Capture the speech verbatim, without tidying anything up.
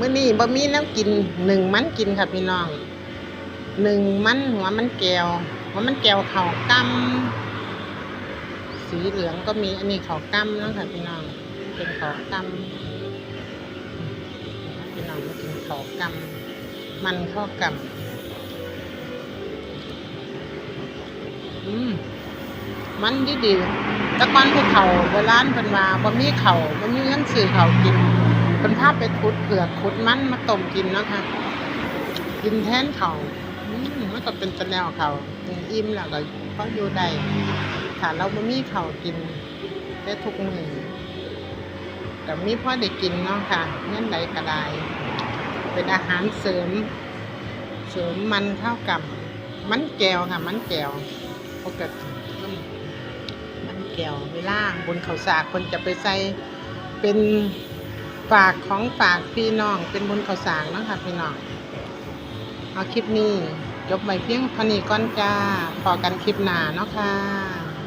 มื้อนี้บ่มีแนวกิน นึ่งมันกินค่ะพี่น้อง นึ่งมัน หัวมันแก้ว หัวมันแก้วข้าวกล้ำ สีเหลืองก็มี อันนี้ข้าวกล้ำเนาะค่ะพี่น้อง เป็นข้าวกล้ำ พี่น้องมากินข้าวกล้ำ มันข้าวกล้ำ อืม มันดีดี แต่ก่อนผู้เฒ่าโบราณเพิ่นว่าบ่มีข้าว บ่มีเงินซื้อข้าวกิน เพิ่นพาไปขุดเผือกขุดมันมาต้มกินเนาะค่ะ กินแทนข้าว อืม มันก็เป็นตาแนวข้าว อืม อิ่มแล้วก็พออยู่ได้ ถ้าเราบ่มีข้าวกินแต่ทุกมื้อ ก็มีพอได้กินเนาะค่ะ ยามใดก็ได้ เป็นอาหารเสริม เสริมมันข้าวกล้ำ มันแก้วค่ะ มันแก้ว ปกติ มันแก้ว เวลาบุญข้าวสากเพิ่นจะไปใส่ เป็นฝากของฝากพี่น้อง เป็นบุญข้าวสากเนาะค่ะพี่น้อง เอาคลิปนี้จบไว้เพียงเท่านี้ก่อนจ้า พ้อกันคลิปหน้าเนาะค่ะ